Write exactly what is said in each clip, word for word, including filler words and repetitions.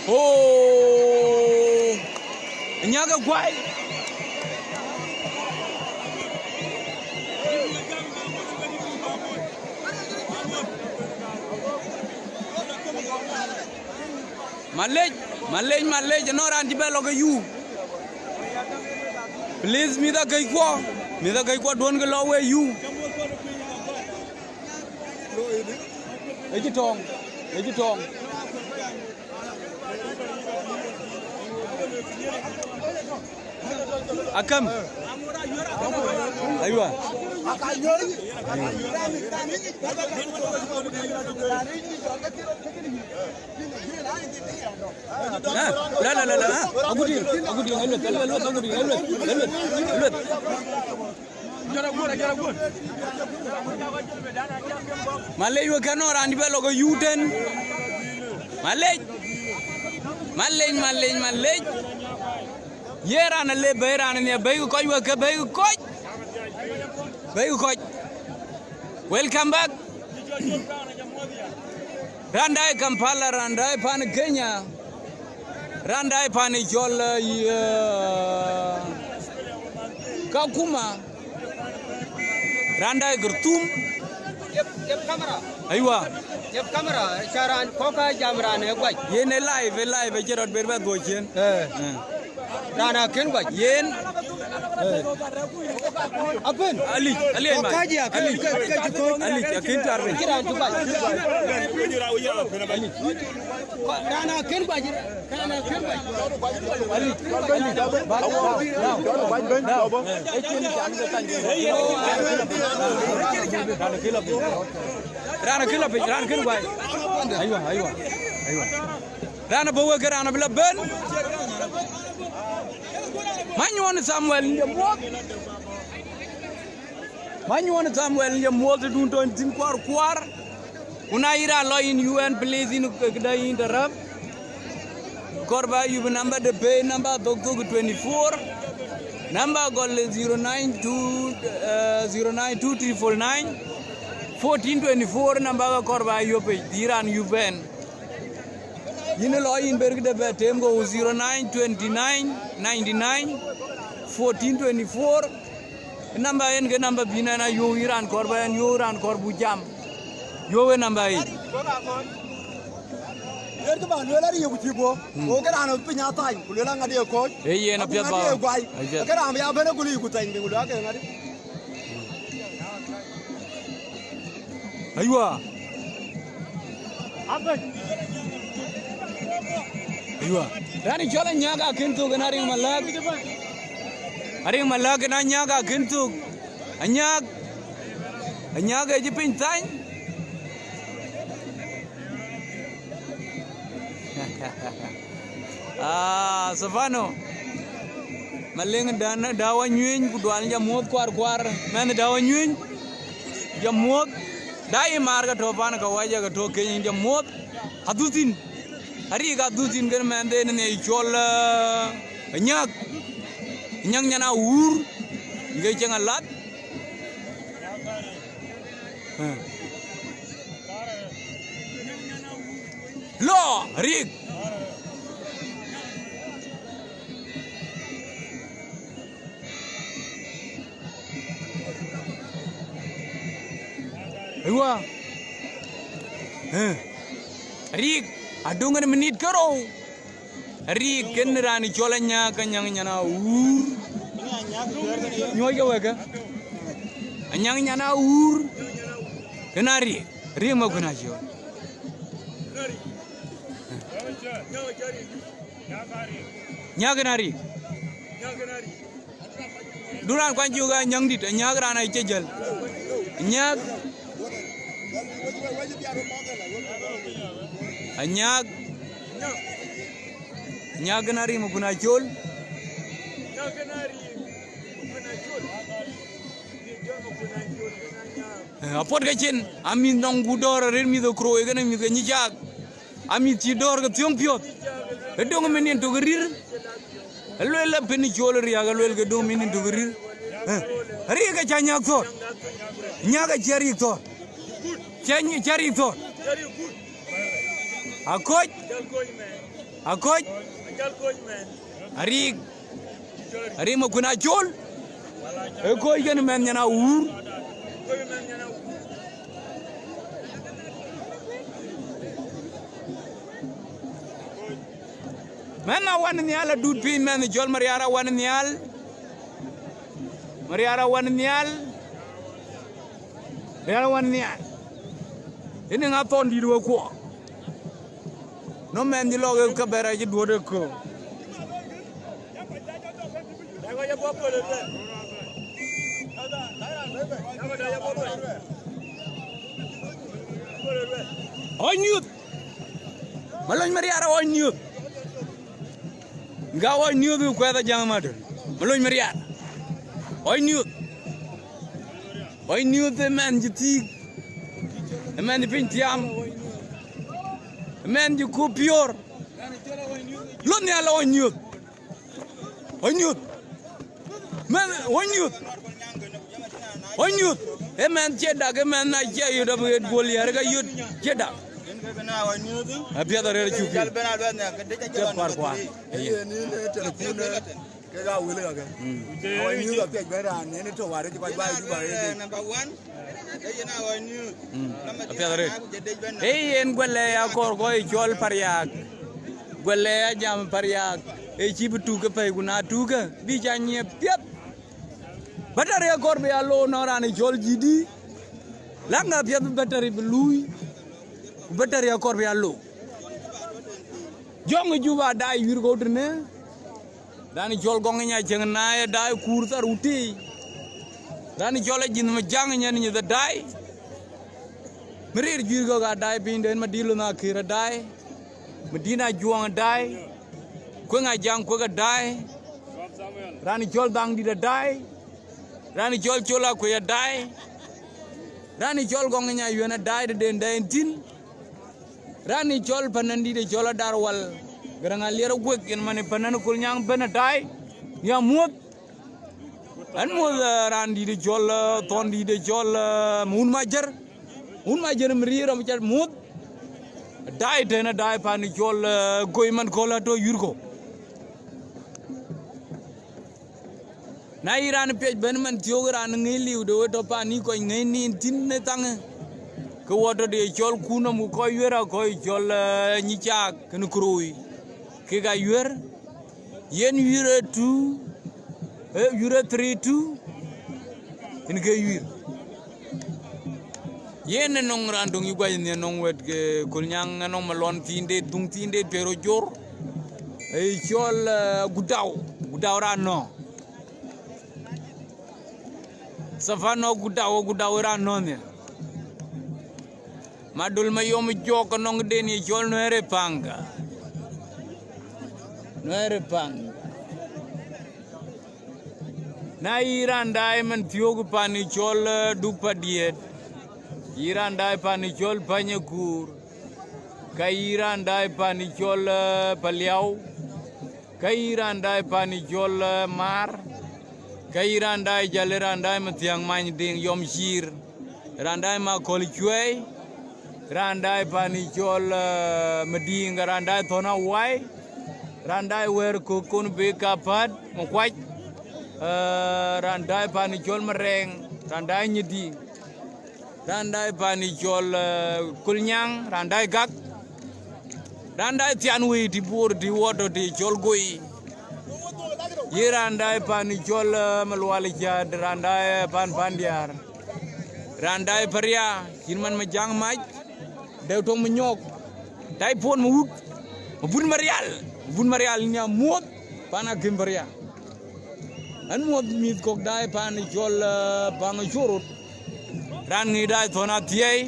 Oh, nyake guai. Malec, malec, malec, ënɔɔn raan cï bɛ lɔ ke yu. Please, mïth akëckuɔ, mïth akëckuɔ duɔ̈n ke lɔ we yu. Ëcï tɔŋ, ëcï tɔŋ. Akam. Aywa. Ah, la, la, la, la, ah. Agudi, agudi, elwet, elwet, elwet, agudi, elwet, elwet, elwet. Malec, wek kɛn nɔn raan cï bɛ lɔ ke yuten. Malec. Malec, malec, malec. Ye raan ale bɛ̈i, raan nhiɛɛr bɛ̈i ke kɔc, wek ke bɛ̈i ke kɔc. Bɛ̈i ke kɔc. Welcome back. Raan daai Kampala, raan daai pan Kenya. Raan daai pan cɔl, eh, Kakuma. Raan daai Khartoum. Yep, yep, camera. Aywa. Yep, camera. Ca raan kɔ̈k aa jam raan ë guac. Yen ë live, ë live, acï rɔt ber bɛ dhuɔ̈c ciëën. Eh. Eh. Raan akën guac. Yen. Eh. Apën. Alic, alic, kɔ̈k aa jam, alic. Kë, kë, kë, kë, alic, akën tuar piny. Cï raan cï guac. Alic. Raan akën guac. Raan akën guac. Alic, alic. Back down. Down. Eh, eh, cïn jam ke tany. Raan akën lɔ piny, raan akën lɔ piny, raan akën guai. Aywa, aywa, aywa. Raan abɔ̈ wek, raan abï lɔ bɛ̈n. Manyuɔn Samuel, ye muɔ̈th. Manyuɔn Samuel, ye muɔ̈th, dun tɔ̈ thïn kuar kuar. Ku na yï raan lɔ yïn U N, please, yïn këdë yïn të rap. Kɔɔr ba yup namba de pay, namba thok thok twenty four. Namba gɔl zero nine two, eh, zero nine two triple nine fourteen twenty four, namba ke kɔɔr ba yup piny, dhil raan yup ɛn. Yïn ë lɔ yïn ber këde bɛ tem go zero nine twenty nine ninety nine fourteen twenty four. Namba en ke namba bï nɛn a yup yï raan kɔɔr ba ɛn yup raan kɔɔr bu jam. Yup ë namba yic. Yen kë ba lueel ariëëu ku cï bɔ̈. Hmm. Go ke raan ë piny athany, ku lueel aŋadï ë kɔc. Ee yen apiɛth ba. Aŋadï ë guai. Apiɛth. Ke raan bï ya bɛ̈n ë gul yic ku thany piny, ku lueel ake ŋadï. Aywa. Aywa. Raan ë cɔl Anyak akën thök, en Ariŋ Malak. Ariŋ Malak, en Anyak akën thök. Anyak. Anyak ë cï piny thany. Ah, Stefano. Malëŋ dan Dawa Nyuëny, ku dual jam muɔ̈th kuar kuar. Mɛnh Dawa Nyuëny. Jam muɔ̈th. Dai maar ka tɔ̈ pan ka waja ka tɔ̈ Kenya, jam muɔ̈th. Adhuthïn. Arik adhuthïn kën mɛnh den ne cɔl, eh, Anyak. Anyak nyan Awur. Nge cieŋ alat. Eh. Lɔ, Rik. Aywa. Eh. Rik, adöŋ en minit kerou. Rik kën raan cɔl Anyak, Anyak nyan Awur. Nyuɔ̈c ke wek ke. Anyak nyan Awur. Kën a Rik. Rik ma kun a cɔl. Nyak kën a Rik. Du raan kuany cök Anyaŋdït, Anyak raan acï jäl. Anyak. Anyak. Anyak kën a Rik ma kun a cɔl. Eh, apuɔt ke cin, amïth nɔŋ ku dɔ̈ɔ̈r arëët mïth ë Kuroi kënë mïth ke Nyicak. Amïth cï dɔ̈ɔ̈r ke thiöŋ piɔ̈th. Ë döŋ min nin tök rïr. Ë lueel la pën cɔl riääk, ë lueel ke döŋ min nin tök rïr. Eh, Rik acä Anyak thɔ̈r. Anyak acï Rik thɔ̈r. Cä Ny-, cä Rik thɔ̈r. Akoc. Akoc. Arik. Arik Makuën Acol. Ë Koc kënë mɛnh nyan Awuur. Mɛnh Awan Nhial adut piny, mɛnh cɔl Mariar Awan Nhial. Mariar Awan Nhial. Mariar Awan Nhial. Ënë ŋa thɔn dït wek kuɔ? Nɔm mɛnh cï lɔk ë Kabɛr acï duɔ̈t ë köök. Ɣɔc niuth. Malony Mariar ɣɔc niuth. Ga ɣɔc niuth ku kuɛth Ajaŋ Madöl. Malony Mariar. Ɣɔc niuth. Ɣɔc niuth ë mɛnh cï thiik. Ë mɛnh cï piny tiam. Ë mɛnh cï kup piɔ̈ɔ̈r. Lon nhial ɣɔc niuth. Ɣɔc niuth. Mɛnh ɣɔc niuth. Ɣɔc niuth. Ë mɛnh cie dak, ë mɛnh na cie yöt abï ɣet guöl yär ka yöt cie dak. Apiɛth arëër cuk piŋ. Ke kuar kuar. Ayen. Kek a wël kakë. Mm. Ɣɔc niuth apiɛth bɛ̈n raan, yen ë tɔ̈ wäär ë cï kɔc bä ë Juba ë dec. Mm. Apiɛth arëët. Ee yen guɛlɛ ya kɔɔr kɔc cɔl Pariak. Guɛlɛ ya jam Pariak. Ee cï bï tuk ke pɛ̈i, ku na tukkë, bï ca nyiëë piɛth. Battery akɔɔr bï ya looi nɔŋ raan ë cɔl G D. Läŋ apiɛth bï battery bï luui. Ku battery akɔɔr bï ya looi. Jɔŋ ë Juba daai yuur kɔ̈u tënë. Raan cɔl Gɔŋ Nya Cieŋ Naai adaai, Kuur Thar Wutëi. Raan cɔl Ajïth Majaŋ Nyan Nyith adaai. Mïrir juëc kɔ̈k adaai, pinyden Madï Lon Akër adaai. Madïn Ajuɔŋ adaai. Kueŋ Ajaŋ Kuek adaai. Raan cɔl Dhaŋdït adaai. Raan cɔl Col Akuëc adaai. Raan cɔl Gɔŋ Nya Yuën adaai, tëden dɛɛn thïn. Raan ë cɔl Panandït ë cɔl Adar Wal, Garaŋ Aliɛr Aguek, yen man ë Panan Kolnyaŋ bɛ̈n adaai, ya muɔ̈th. Ɣɛn muɔ̈th, eh, raan dït ë cɔl, eh, thɔn dït ë cɔl, eh, Wun Majär. Wun Majär mïrir rɔm ca muɔ̈th. Adaai tën adaai pan ë cɔl, eh, Goi man köl atɔ̈ yurko. Na yï raan piɛc bɛ̈n man thiöök, raan ŋic liu de we tɔ̈ pan yï kɔc ŋic nin thïn në thaŋë, ke wɔ tɔ̈ de cɔl kun nɔm ku kɔc yuër, a kɔc cɔl, eh, nyi caak kën kurooi, kek a yuër, yen yuër ë two, eh, yuër ë three two, yen ke yuër. Yen ë nɔŋ raan döŋ yï guac nhiën nɔŋ wɛ̈t ke Kolnyaŋ, ë nɔŋ Maluɔn thiin de, Thuŋ thiin de, Pero Jor. Ë cɔl, eh, Gudau, Gudau raan nɔ̈. Safa nɔ̈ Gudau, Gudau raan nɔ̈ nhiën. Madöl Mayom Jɔk ë nɔŋ den ye cɔl Nuɛɛr ë Paŋka. Nuɛɛr ë Paŋka. Na yï raan daai man thiöök pan ë cɔl, eh, Duk Padiɛt, yï raan daai pan ë cɔl Panyekuur, ka yï raan daai pan ë cɔl, eh, Paliau, ka yï raan daai pan ë cɔl, eh, Maar, ka yï raan daai jäl, raan daai Mathiäŋ Many Deŋ Yɔm Ciir, raan daai Makɔl Cuɛɛi, raan daai pan ë cɔl, eh, Madiŋ, raan daai Thɔn Awai, raan daai Wɛɛr Kök Kon Bek Kapäät Makuac, eh, raan daai pan ë cɔl Marɛɛŋ, raan daai Nyidi, raan daai pan ë cɔl, eh, Kolnyaŋ, raan daai Gak, raan daai Thian Wëi, ti Bor, ti wɔ tɔ̈ ti cɔl Goi, yï raan daai pan ë cɔl, eh, Malual Cäät, raan daai pan Pandiaar, raan daai Paria, cïn man Majaŋ Mac, dɛ̈u tɔŋ Manyɔk, tai puɔn Mawut, Mabut Marial, Mabut Marial, yïn ya muɔ̈th pan akïm Paria. Ɣɛn muɔ̈th mïth kɔ̈k daai pan ë cɔl, eh, Paŋ Corot, raan ŋic daai Thɔn Athiɛɛi,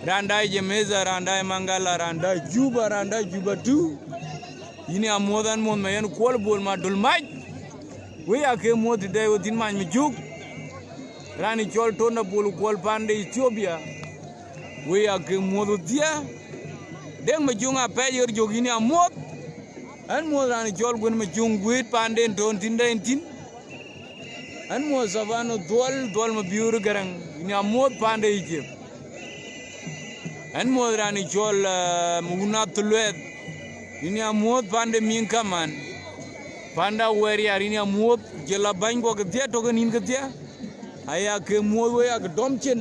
raan daai Jemeza, raan daai Maŋgala, raan daai Juba, raan daai Juba tu. Yïn ya muɔ̈th, ɣɛn muɔ̈th ma yen Kuɔl Bol Madöl Mac. Wëi ake muɔ̈th tëde we thïn Mac Majuk, raan ë cɔl Tonda Bol Kuɔl pan de Ethiopia. Wëi ake muɔ̈th wedhie. Deŋ Majuk Apɛc Ɣer Jök, yïn ya muɔ̈th. Ɣɛn muɔ̈th raan ë cɔl Guën Majuk Guëët pan den tɔ̈ thïn de yen thïn. Ɣɛn muɔ̈th Savano Dhuɔl, Dhuɔl Mabiöör Gäräŋ, yïn ya muɔ̈th pan de Egypt. Ɣɛn muɔ̈th raan ë cɔl, eh, Mukuna Thuluɛth. Yïn ya muɔ̈th pande miŋ kaman. Panda wɛɛr yar yïn ya muɔ̈th, jɔl a bäny guɔ kedhie tök ë nïn kedhie. Aya ke muɔ̈th wek yak dɔm cin.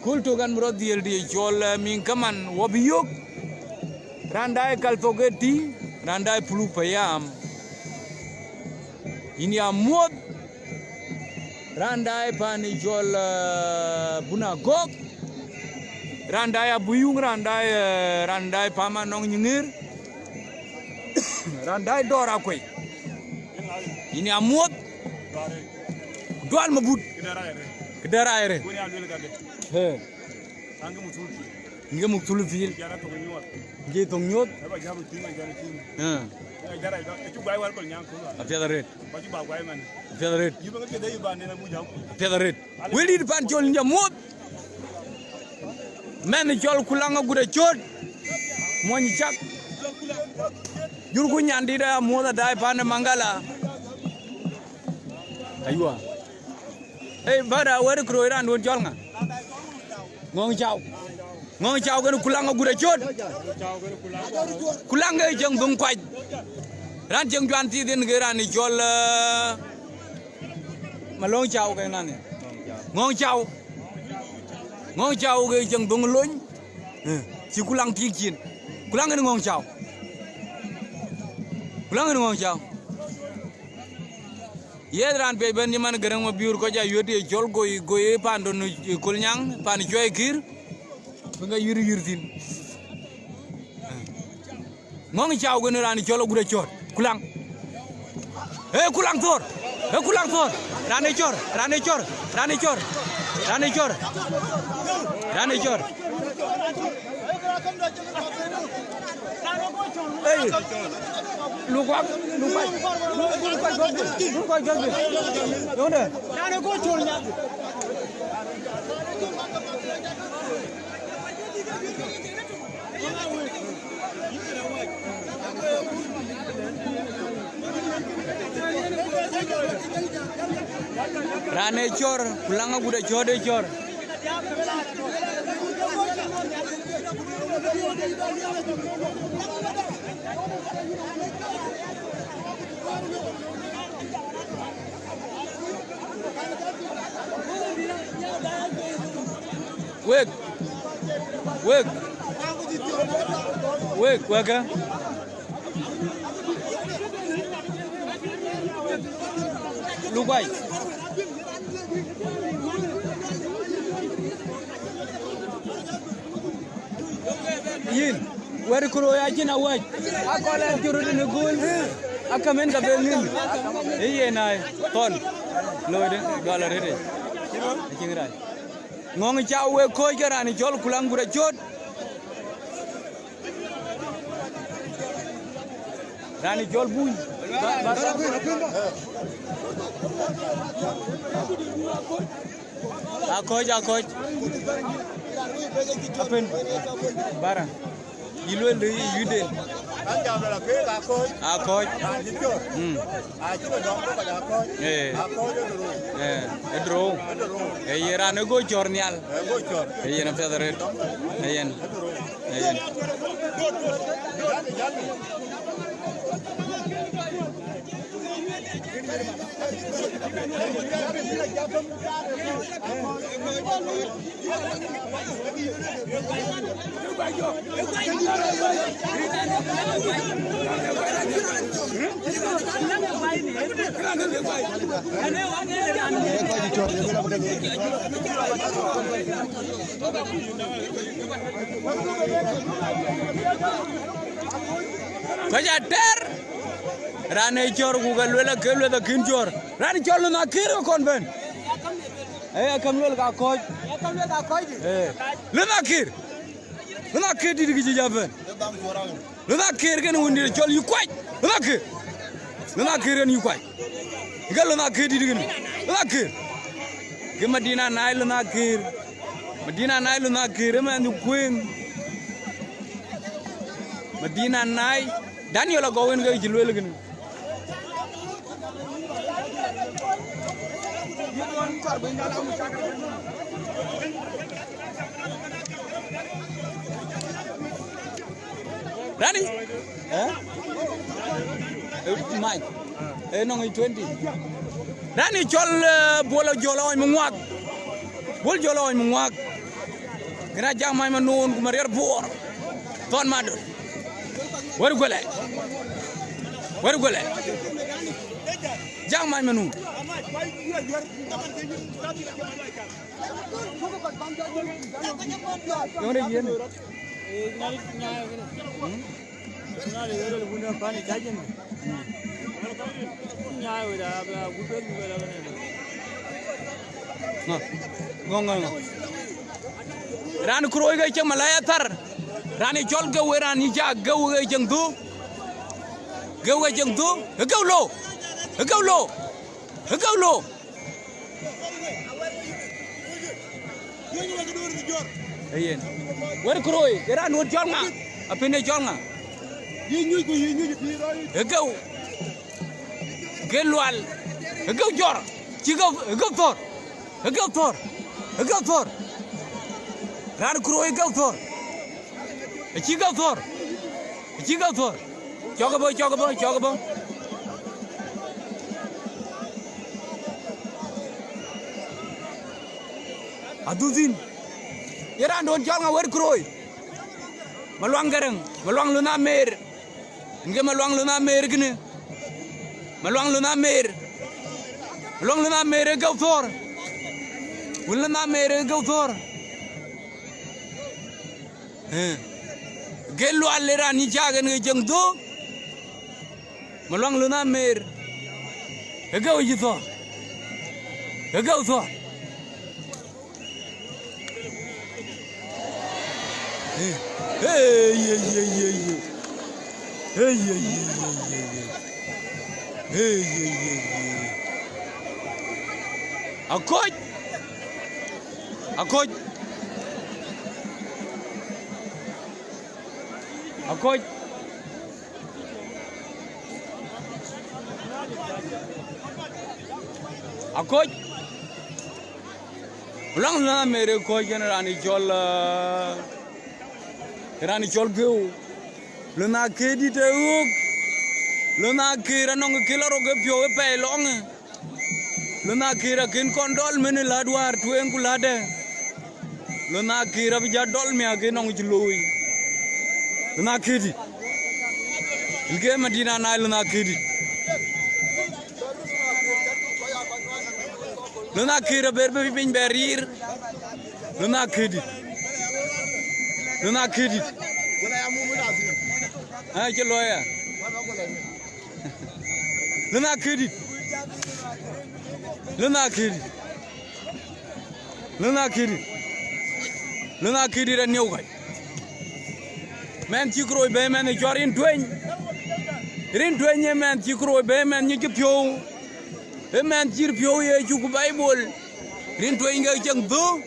Köl tök ɣɛn bï rɔt dhiël të ye cɔl, eh, miŋ kaman wɔ bï yök. Raan daai kal thok ë tï, raan daai puluk payam. Yïn ya muɔ̈th. Raan daai paan ë cɔl, eh, Bun Agɔk. Raan daai Abuyuŋ, raan daai, eh, raan daai pam anɔŋ nyiŋër. Raan daai dɔɔr akuei. Yïn ya muɔ̈th. Dual mabut. Këdë raai re. He. Ŋic muk thul thil. Ŋic thok nyuɔɔth. Ë. Apiɛth arëët. Apiɛth arëët. Apiɛth arëët. Wël dït pan col yïn ya muɔ̈th. Mɛnh cɔl Kulaŋ agut acööt. Muɔny cak. Jurku nyan dït aya muɔ̈th adaai pan ë Maŋgala. Aywa. Ey, bäda wɛ̈t ë kërööc raanduön cɔl ŋa? Ŋɔ̈ŋ Cau. Ŋɔ̈ŋ Cau kën Kulaŋ agut acööt. Kulaŋ ke cieŋ dhuŋ kuac. Raan cieŋ cuan thiith yen ke raan ë cɔl, eh, Malɔ̈ŋ Cau ke nani. Ŋɔ̈ŋ Cau. Ŋɔ̈ŋ Cau ke cieŋ dhuŋ lony. Eh, cï Kulaŋ tik cin. Kulaŋ kën Ŋɔ̈ŋ Cau. Kulaŋ kën Ŋɔ̈ŋ Cau. Yeth raan piɛc bɛ̈n cï man Gäräŋ Mabiöör kɔc aa yuet ye cɔl goi, goi ë paan dɔn ë Kolnyaŋ, paan cuɔi kïr, bï ŋa yïr yïr thïn. Ŋɔ̈ŋ Cau kën raan cɔl agut acööt, Kulaŋ. Ee Kulaŋ thor, ee Kulaŋ thor, raan ë cɔr, raan ë cɔr, raan ë cɔr, raan ë cɔr, raan ë cɔr. Ei, luk kuak, luk kuak, luk kuak jɔt bi, luk kuak jɔt bi. Yonde. Raan ë cɔr, Kulaŋ agut acööt ë cɔr. Wek, wek, wek, wek. Luk baai. Yïn, wɛ̈t kuro ya cïn awäc. Akɔl ɛn cï röt në göl. Akäm en ka ben ŋïn. Ee yen ai, thɔn. Looi de, dual arëët. Acïn rac. Ŋɔ̈ŋ Cau wek kɔc ke raan cɔl Kulaŋ gut acööt. Raan cɔl Buny. Ba, ba, akɔc, akɔc. Apɛn. Bara. Yï luel dë yï yïden. Akɔc. Mm. Ee. Ee, ë drou. Ee, ye raan ë go cɔr nhial. Ee, yen apiɛth arëët. Ee, yen. Ee, yen. Kɔc atɛr. Raan ë cɔr ku ke luel ake lueth akïn cɔr. Raan cɔl Lunh Akir ke kɔn bɛ̈n. Ee, akam luel ka kɔc. Ee. Lunh Akir. Lunh Akir dït kï cï ja bɛ̈n. Lunh Akir kën wëndït cɔl yï kuac. Lunh Akir. Lunh Akir kën yï kuac. Ë ke Lunh Akir dït kën. Lunh Akir. Ke Madina Nai Lunh Akir. Madina Nai Lunh Akir ëmɛn kuën. Madina Nai. Daniel agɔu en ke cï luel kënë. Rani? Eh? Eh, mac. Eh, nɔŋ twenty. Rani cɔl, eh, Bol Jɔl Ɔny Muŋuak. Bol Jɔl Ɔny Muŋuak. Kena jak mac ma nuun ku ma riɛr buɔɔr. Thɔn madol. Wär guɛlɛ. Wär guɛlɛ. Jak mac ma nuun. Yɔŋ de yen. Ŋö, ŋö, ŋö, ŋö. Raan kurooi ke cieŋ malaya thar. Raan ë cɔl ke we raan ë cak ke we ke cieŋ dhuk. Ke we ke cieŋ dhuk. Ë ke lo. Ë ke lo. Ë ke lo. Ee yen. Wär kurooi, ye raan duɔ̈n cɔl ŋa? Apin ë cɔl ŋa? Yï nyuc ku yï nyuc pïïr rɔt. Ë geu. Ke lual. Ë geu jɔr. Cï geu, ë geu thɔ̈r. Ë geu thɔ̈r. Ë geu thɔ̈r. Raan kurooi ë geu thɔ̈r. Acï geu thɔ̈r. Acï geu thɔ̈r. Cɔk ë bɔ̈, cɔk ë bɔ̈, cɔk ë bɔ̈. Adhuthin. Ye raan duɔ̈n cɔl ŋa wër kurooi? Maluaŋ Gäräŋ, Maluaŋ Lunh Amer. Ŋe Maluaŋ Lunh Amer kënë. Maluaŋ Lunh Amer. Maluaŋ Lunh Amer ë geu thɔ̈r. Wun Lunh Amer ë geu thɔ̈r. Eh. Gel lual le raan yï cak en ke cieŋ dhuk. Maluaŋ Lunh Amer. Ë geu yï thɔ̈r. Ë geu thɔ̈r. Eh. Hey, hey, hey, hey, hey. Hey, hey, hey, hey, hey, hey. Hey, hey, hey, hey. Akoc. Akoc. Akoc. Akoc. Luaŋ Lunh Amer ë kɔc yen raan ë cɔl, eh, raan ë cɔl geu. Lunh Aker dït ë ɣöök. Lunh Aker anɔŋ kë lɔ rok ë piɔ̈u ë pɛɛi lɔŋë. Lunh Aker akën kɔn dɔl mënë lät wäär tueŋ ku lätdɛ. Lunh Aker abï jat dɔl miäk ë nɔŋ cï looi. Lunh Aker dït. Ëlke Madina Nile Lunh Aker dït. Lunh Aker aber bï piny bɛ riir. Lunh Aker dït. Lunh Aker dït. Aa, cï looi ya. Lunh Aker dït. Lunh Aker dït. Lunh Aker dït. Lunh Aker dït anieu kɔc. Mɛnh cï kurooi bɛ̈i mɛnh ë cɔl Rin Tueny. Rin Tueny ë mɛnh cï kurooi bɛ̈i mɛnh nyuc cï piɔ̈u. Ë mɛnh cï piɔ̈u Yecu ku Baibol. Rin Tueny ke cieŋ dhuk.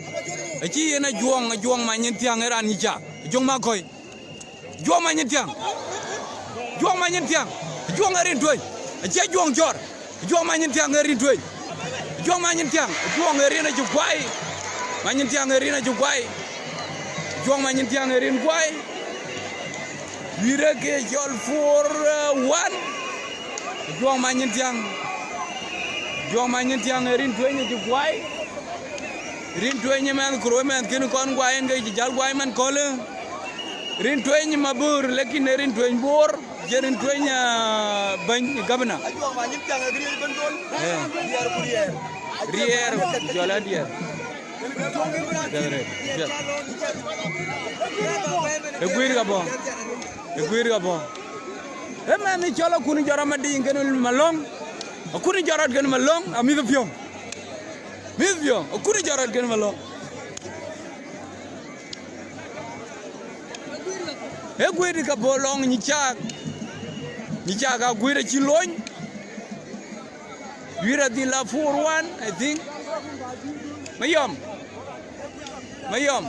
Acï yen Ajuɔŋ, Ajuɔŋ Many Thiäŋ ë raan yï cak. Ajuɔŋ Makɔ̈i. Juɔŋ Many Thiäŋ. Juɔŋ Many Thiäŋ. Juɔŋ ë Rin Tueny. Acie Juɔŋ cɔɔr. Juɔŋ Many Thiäŋ ë Rin Tueny. Juɔŋ Many Thiäŋ. Juɔŋ ë Rin acï kuai. Many Thiäŋ ë Rin acï kuai. Juɔŋ Many Thiäŋ ë Rin kuai. Wïïr ë ke cɔl four, uh, one. Juɔŋ Many Thiäŋ. Juɔŋ Many Thiäŋ ë Rin Tueny acï kuai. Rin Tueny ë mɛnh kurooi mɛnh kën kɔn guai en ke cï jäl guai man kɔlë. Rin Tueny mabur, lakin ë Rin Tueny Bor, je Rin Tueny, ah, bɛ̈ny gabna. Eh. Riɛɛr, jɔl a diɛɛr. Ë guiir ka bɔ̈. Ë guiir ka bɔ̈. Ë mɛnh cɔl Akun Jɔt Amadiŋ kën Malɔŋ. Akun Jɔt Rɔt kën Malɔŋ, amïth piɔ̈ŋ. Mïth piɔ̈ŋ, Akun Jɔt Rɔt kën Malɔŋ. Ë guiir ka bɔ̈ lɔŋ nyi cak. Nyi cak a guiir acï lony. Guiir adhil a four one, I think. Mayɔm. Mayɔm.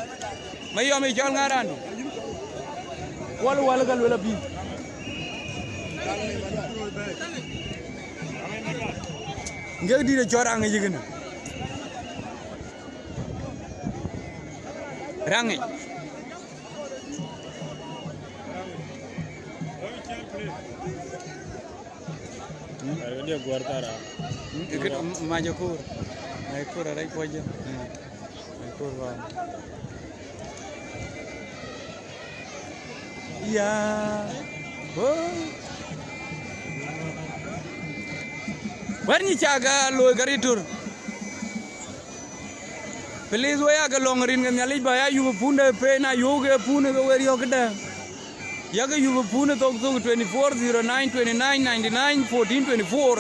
Mayɔm ë cɔl ŋa raan? Wal, wal ka luel abï. Ŋek dït ë cɔl Raŋic yïkënë. Raŋic. Arëk dië guɔ̈r thar a. Mac akur. Mac akur arɛc puɔc jë. Mac akur bä. Ya. Oh. Wɛ̈t nyi cak a looi ka rït tur. Please, we yak lɔŋ rin ke Nhialic bä ya yup ë pun de pei, na yöök ke pun ke we riɔ̈k këdë. Yak yup ë pun ë thok thok twenty four zero nine twenty nine ninety nine fourteen twenty four.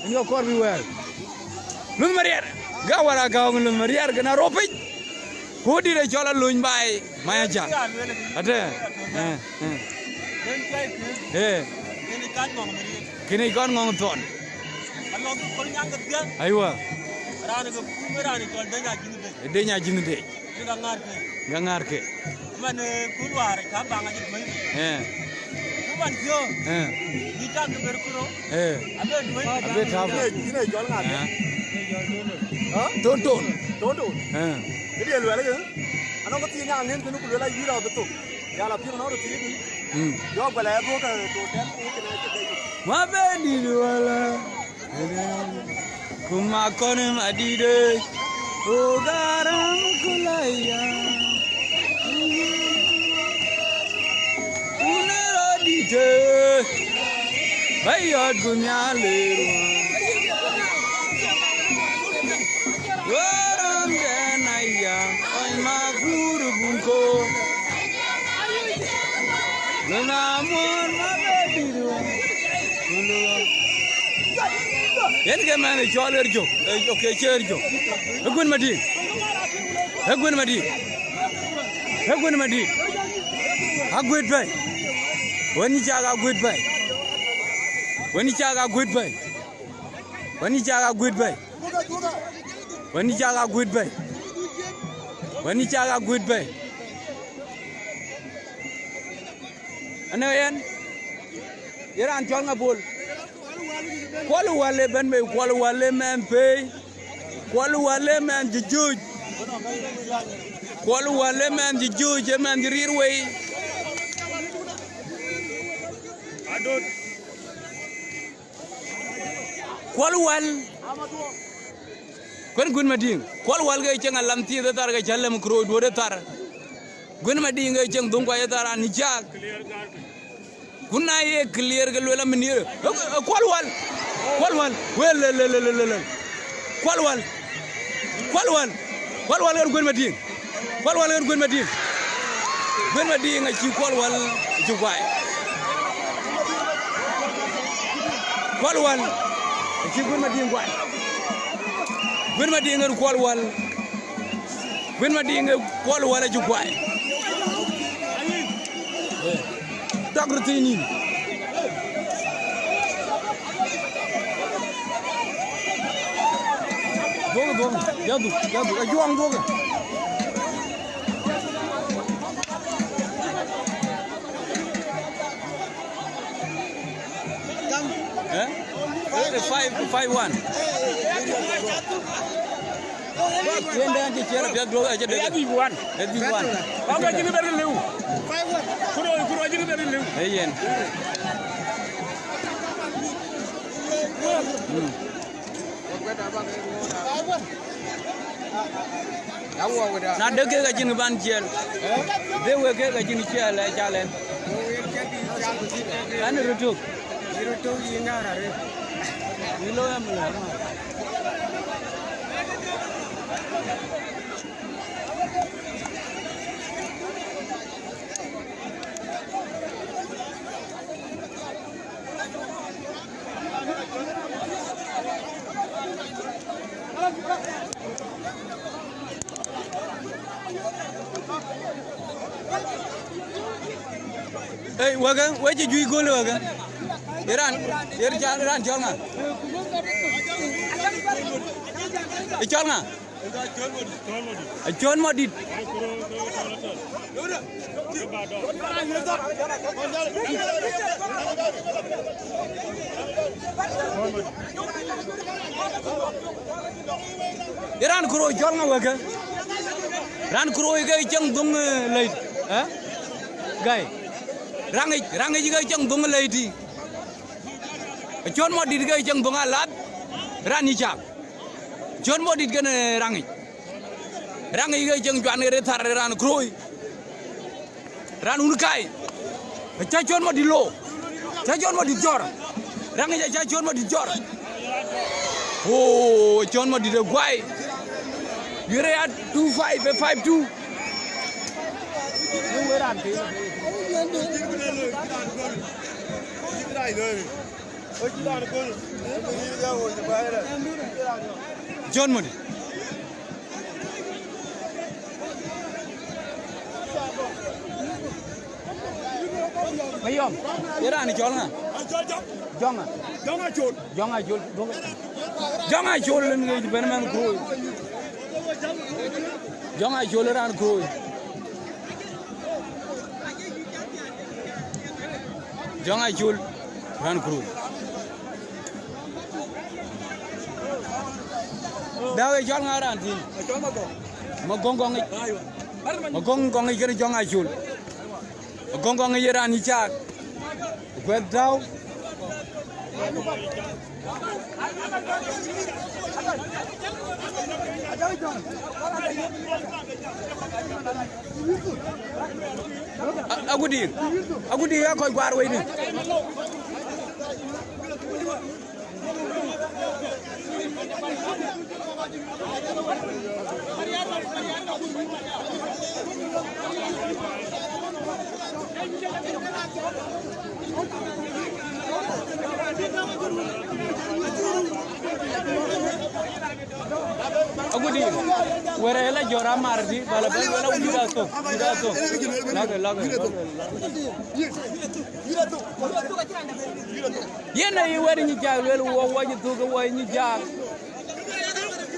Yen ke kɔɔr bï wɛ̈ɛ̈r. Luth Mariɛr, Gawar Agäu Luth Mariɛr kën Aropic. Ku dït ë cɔl Alony baai, Maya Jack. Atë, eh, eh. Eh. Kën ë kɔn ŋɔŋ thɔn. Aywa. Deny ajïn dec. Ŋa ŋaar ke. Man, eh, kun wäär ca baŋ acï duëi. Eh. Ku man thiö. Eh. Yï cak ke ber kuro. Eh. Abe duëi. Abe tap. Yïn ë, yïn ë jɔl ŋa ke? Eh. Ha? Ton ton. Ton ton. Eh. Këdië luɛl ke. Anɔŋ ke thiëc nyaŋ ŋën kënë ku luel ayï rɔt bï thok. Yala piŋ nɔn röt thiëëc. Mm. Jɔ guɛl ɛ duɔ̈k, eh, to tɛ̈n ku kënë acï bɛ̈i. Ma bɛ dït wala. Ku ma kɔn ma dït ë. O garam ku la ya. Ku në rɔt dït ë. Bä yɔt ku nhial ë ruɔ̈ɔ̈n. Wärɔn dɛn aya, kɔc makur bun ko. Luna muɔn ma bɛ dït wä. Yen ke mɛn ë cɔl ɣer jök, ë, okay, cï ɣer jök. Ë guën madï. Ë guën madï. Ë guën madï. Aguët bɛ̈i. Wën yï cak aguët bɛ̈i. Wën yï cak aguët bɛ̈i. Wën yï cak aguët bɛ̈i. Wën yï cak aguët bɛ̈i. Wën yï cak aguët bɛ̈i. Ënë yen, ye raan cɔl ŋa Bol? Kuɔl Wal ë bɛ̈n bei, Kuɔl Wal ë mɛnh pei. Kuɔl Wal ë mɛnh cï jooc. Kuɔl Wal ë mɛnh cï jooc, ë mɛnh cï riir wei. Kuɔl Wal. Kuën Guën Madiŋ. Kuɔl Wal ke cieŋ alam thieth ë thar ke cä lem ku rööc duöt ë thar. Guën Madiŋ ke cieŋ dhuŋ kuac ë thar an, ë caak. Ku na ye clear ke luel aminier. Ë, ë, Kuɔl Wal. Kuɔl Wal. Wel, lel, lel, lel, lel, lel. Kuɔl Wal. Kuɔl Wal. Kuɔl Wal ɣer Guën Madiŋ. Kuɔl Wal ɣer Guën Madiŋ. Guën Madiŋ acï Kuɔl Wal acï guai. Kuɔl Wal acï Guën Madiŋ guai. Guën Madiŋ ɣer Kuɔl Wal. Guën Madiŋ ɣer Kuɔl Wal acï guai. Tak röt thïn nïn. Dhuɔ̈k, dhuɔ̈k, ya dhuk, ya dhuk, ajuɔŋ dhuɔ̈k. Eh? Eh, five, five one. Yen dɛn cï ciɛl apiɛth duɔ̈k acï dek. Ë bï wan. Ë bï wan. Ba ka jini ber liu. Kuro, kuro jini ber liu. Ë yen. Mm. Na dek kek acïn kë ban ciɛl. Dek wek kek acïn ciɛl, ë cal ɛn. Ɛn röt tök. Yïn looi amëlë. Ei, weke, we cï juëc göl weke. Iran, ir ca-, iran cɔl ŋa? Ë cɔl ŋa? Acɔl Madït. Ë raan Kuroi cɔl ŋa wekë? Raan Kuroi ke cieŋ dhuŋ, eh, lɛ̈i, eh? Gai. Raŋic, Raŋic ke cieŋ dhuŋ lɛ̈i tï. Cɔn Madït ke cieŋ dhuŋ alath, raan yï cak. Cɔn Madït kënë Raŋic. Raŋic ke cieŋ cuan ke rëër thar raan Kroi. Raan wun kai. Acä Cɔn Madït lo. Acä Cɔn Madït jɔr. Raŋic acä Cɔn Madït jɔr. Oh, Cɔn Madït ë guai. Yere ya two five, ë five two. Cɔn Madït. Mayɔm, ye raan cɔl ŋa? Jɔŋa. Jɔŋa col. Jɔŋa col. Jɔŋa col len ngi ben man Kroi. Jɔŋa col raan Kroi. Jɔŋa col raan Kroi. Dak ë cɔl ŋa raan thïn? Magɔŋ gɔŋic. Magɔŋ gɔŋic kënë Jɔŋa col. Magɔŋ gɔŋic ye raan yï cak. Kuɛth tääu. A- Agudir. Agudir ya kɔc guar wei di. Agudir. Were la jɔra mar di, bala bala wala wuli da so, wuli da so. Lage, lage, lage. Yen aye wɛ̈t nyin cak lueel, wɔ wɔ cï thuk, wɔ nyin cak.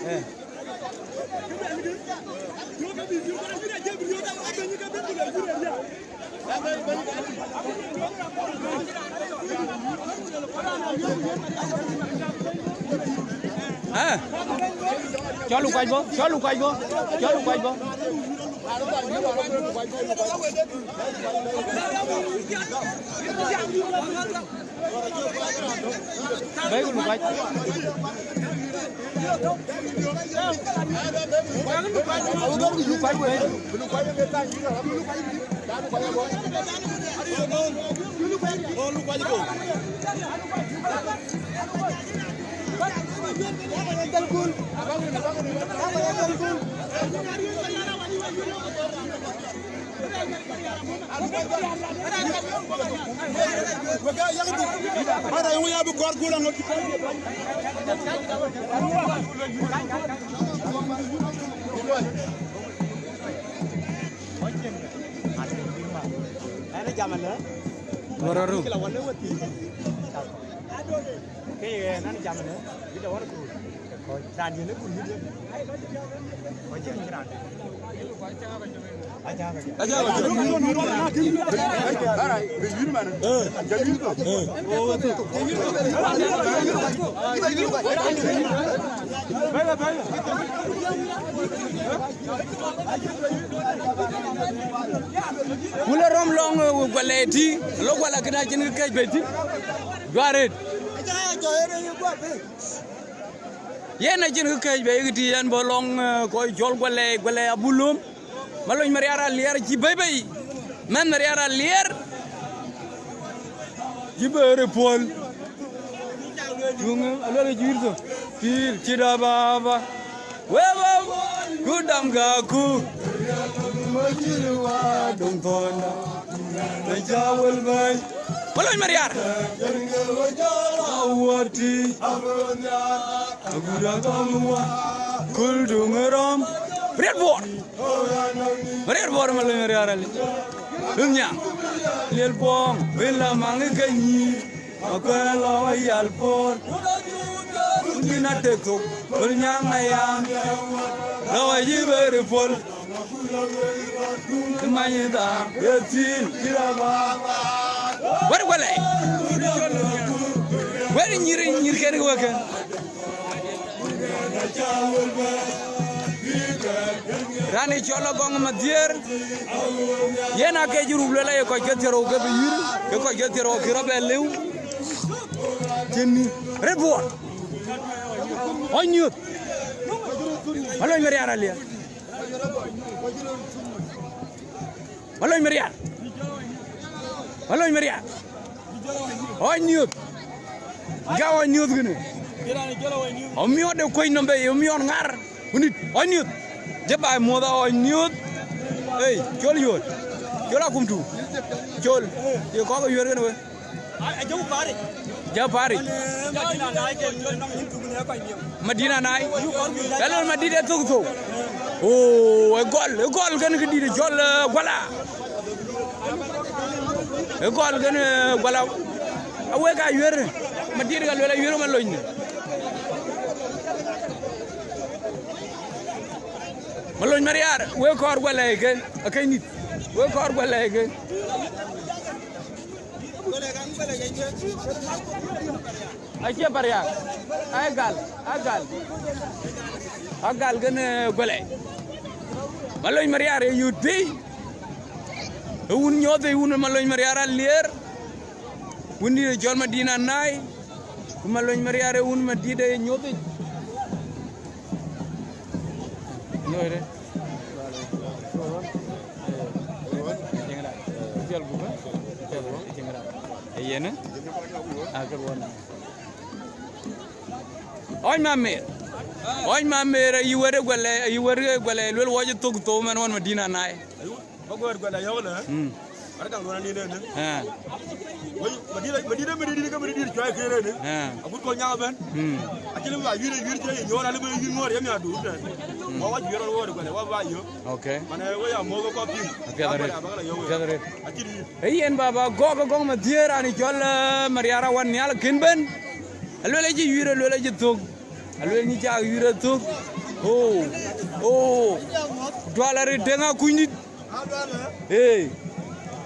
Eh. Eh. Cɔl Lukuac bɔ̈, cɔl Lukuac bɔ̈, cɔl Lukuac bɔ̈. Bɛ̈ɛ̈i ku Lukuac. Lukuac bɛ̈ɛ̈i. Wararu. Ke ye nan jam ne, bi da war ku. Ran ye ne ku ni de. Ko je ni ran. Aja, aja. Ara, be yir man. Eh. Aja yir ko. Eh. Wulë rɔm lɔŋ, eh, guɛlɛ tï, lo guɛlɛ këda cïn kë kec bei tï. Juaret. Yen acïn kë kec bei tï, yen bɔ̈ lɔŋ, eh, kɔc cɔl guɛlɛ, guɛlɛ abulom. Malony Mariar Alier cï bei bei. Mɛn Mariar Alier. Cï bɛ̈ɛ̈r ë puɔl. Cuŋ ë aluel ë juiir thok. Pïïr cït ababa. Wek ɣɔ̈k, ku dam gäku. Macïn wa döŋ thɔ̈nda. Macä wël bɛ̈ɛ̈i. Malony Mariar. Awuɔ̈t tï. Agut akɔm wa. Kul duŋ ë rɔm. Riɛt Buɔɔr. Riɛt Buɔɔr Malony Mariar Ali. Ënhiaŋ. Liel puɔŋ, wën la maŋ ë ke nyïïr. Akuɛɛr lɔ yal puɔ̈r. Kun cïn atek thok, kun nyaŋ aya. Lɔ yï beri puɔl. Many da, ye thïn, cï la ba. Wɛ̈t wɛlɛ. Wɛ̈t nyïr, nyïr kën wek kën. Raan ë cɔl Agɔŋ Madhiëër, yen ake cï ruk luel aye kɔc ke thiërou ke bï yïr, ke kɔc ke thiërou kï rɔt bɛ lëu. Cïn ni rëët buɔɔr. Ɣɔc niöth. Malony Mariar Alier. Malony Mariar. Malony Mariar. Ɣɔc niöth. Ga ɣɔc niöth kënë. Amiɔt de kuec nɔm bei, amiɔt ŋar. Wunit, ɣɔc niöth. Jɛ baai muɔth a ɣɔc niöth. Ei, col yuöt. Col akum tu. Col. Ye kɔk yuöt kënë we. Jɛ pari. Madina Nai. Ëlɔn Madina e thok thou. Oo, e gɔl, e gɔl kën kë dït cɔl, eh, Guala. E gɔl kën, eh, Guala. Awek a yuer. Madina ka luel a yuer Malony. Malony Mariar, wek kɔɔr Guala e ke, akëc nït. Wek kɔɔr Guala e ke. Acie Pariak. Ai gal, ai gal. Ai gal kën, eh, Guala. Malony Mariar e yut piny. E wun nyoth e wun Malony Mariar Alier. Wun dït e cɔl Madina Nai. Ku Malony Mariar e wun Madina e nyoth e. Nyoi de. Tiɛŋ da. Tiɛl gup, eh? Tiɛŋ da. E yen, eh? Ah, kë ruɔn. Ɣɔc Mamer. Ɣɔc Mamer, ayï wɛ̈t ë Guala, ayï wɛ̈t ë Guala, luel wɔ cï thok thou mɛn ɣɔn Madina Nai. Ba guɛ̈ɛ̈r Guala yɔ̈ɔ̈k lë. Mm. Arë kaŋ duɔ̈n anïn ënë. Ah. Wëi, madït, madït, madït, madït, madït, cuai kër ënë. Ah. Agut kɔc nyaŋ ëbɛ̈n. Mm. Acï lëmë ba yuir, yuir cï ye nyɔɔr, alëmë yuir ŋɔɔr, ye miäk duur tɛ̈n. Mm. Wa, wa yuir ɣɔn ɣööt Guala, wa ba yök. Okay. Manë, wëi amɔ̈ɔ̈k kɔc piŋ. Apiɛth arëët. Apiɛth arëët. Acï yuir. Ee yen baba gɔ̈k, Agɔŋ Madhiëër, raan cɔl, eh, Mariar Awan Nhial kën bɛ̈n. Aluel acï yuir, aluel acï thök. Aluel nyi cak yuir athök. Oo, oo. Dual arëët deŋ akuny dït. Ee.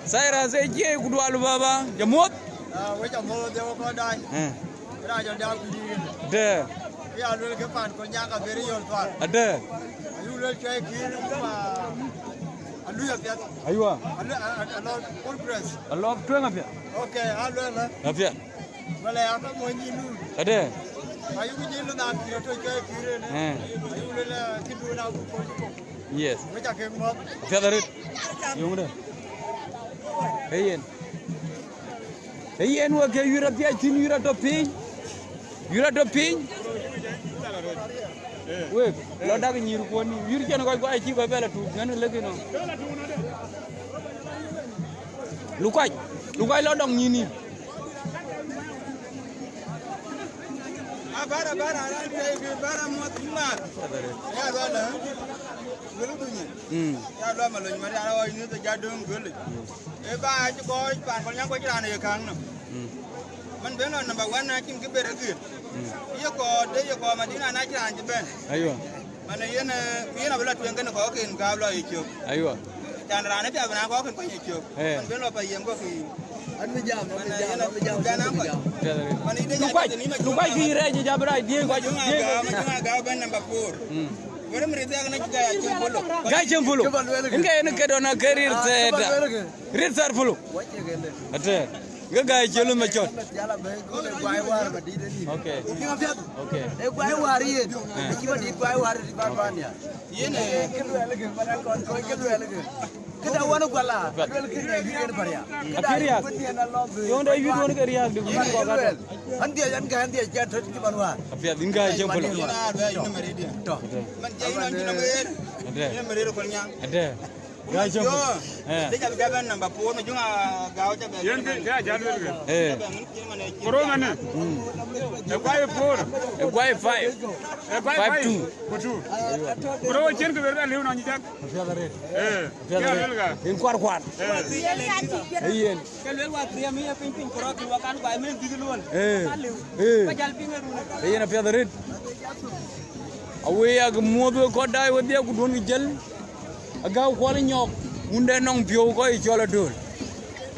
Cyrus ë cie ku dual baba. Jamuɔ̈th. Ah, wek amuɔ̈th, dhie wek kɔn daai. Eh. Rac ɔn daai ku yïn. Dë. Ke ya luel ke pan kɔn nyaŋ ka ber yɔl thual. Adë. Ayuk luel cuai kïïr, ma, alui apiɛth. Aywa. Alu-, a, a, a lɔ full press. A lɔ tueŋ apiɛth. Okay, aluel, eh. Apiɛth. Wala ya ka mo nyi lu. Adë. Ayuk nyi lu na kïïr to cuai kïïr ne. Eh. Ayuk luel, eh, kïdu na ku ko ko. Yes. Wek ca ke muɔ̈th. Apiɛth arëët. Yöŋ dë. Ee yen. Ee yen wek ke yuir apiac thïn, yuir atɔ̈ piny. Yuir atɔ̈ piny. Wek, lɔ dak nyïïr kuɔ̈n nïïm. Yuir cïn kɔc guɔ acï kɔc bɛ lɔ tuuc, ŋɛ̈n lëk ënɔɔnë. Lukac, lukac lɔ dɔŋ nyïïn nïïm. Abär, abär, abär, abär, abär, amuɔ̈th, amuɔ̈th. Ya lual, eh? Wël dunyë. Mm. Ya lual Malony Mariar, awa yïn të ja döŋ göl. Ee ba cï kɔc pan kɔc nyaŋ kɔc raan ye kääŋ nɔm. Mm. Man ben lɔ number one na cïn kë ber agir. Mm. Ye kɔɔr, de ye kɔɔr Madina na cï raan cï bɛ̈n. Aywa. Man yen, eh, yen abï lɔ tueŋ kënë kɔc ken gaap lɔ ye cök. Aywa. Can raan ë piath bï na kɔc ken kuany ye cök. Eh. Man ben lɔ pa yem kɔc kï. An bï jam, an bï jam, an bï jam, an bï jam. Piɛth arëët. Man ë de lukac, lukac kï rɛɛc jam rac diëëŋ kɔc. Majuŋ diëëŋ. Aga, Majuŋ Aga bɛ̈n number four. Mm. Wërë mïrïth yak na cï gai acïn polo. Gai acïn polo. Kë ba luel kë. Ŋke yen këdɔn akë rïr thɛɛr. Kë ba luel kë. Rïr thɛɛr polo. Wacie kë lë. Atë. Ŋke gai acïn luth macɔt. Jala bɛ, kule guai war ba dit ni. Okay. Kï ŋa piɛth? Okay. E guai war yen. Eh. Kï ba dit guai war di ba ba nia. Yen e. Kë luel kë, mana kɔn kɔn kë luel kë. Këda wan Guala, luel kë ne yïn Pariak. Këda yïn wan ke riak di. An dhiɛc, an ka an dhiɛc, ja tɔ̈ cï man war. Apiɛth, yïn ka cï polo. Yïn a bɛ yïn Meridian. Tɔ̈. Man jɛ yïn an cïn ŋeer. Ade. Yïn Meridian kɔn nyaŋ. Ade. Ga cï polo. Eh. Dec abï ja bɛ̈n number four, Majuŋ Aga ca bɛ̈n. Yen ke, ke ajal wel ke. Eh. Koro mane. Mm. E guai four. E guai five. E guai five. Five two. Ku two. Bro, cien ke ber bɛ liu nɔn jak. Apiɛth arëët. Eh. Apiɛth arëët. Yen kuar kuar. Eh. Ee yen. Ke luel wa thiëëm ye piny piny kɔrɔk wa kan guai men dhïth luɔn. Eh. Ka liu. Eh. Ka jal piny e run. Ee yen apiɛth arëët. Awëë yak muɔ̈th wek kɔc daai wedhie ku duɔ̈n ke jël. Agäu kuɔl nyɔk. Wunde nɔŋ piɔ̈u kɔc cɔl Adöl.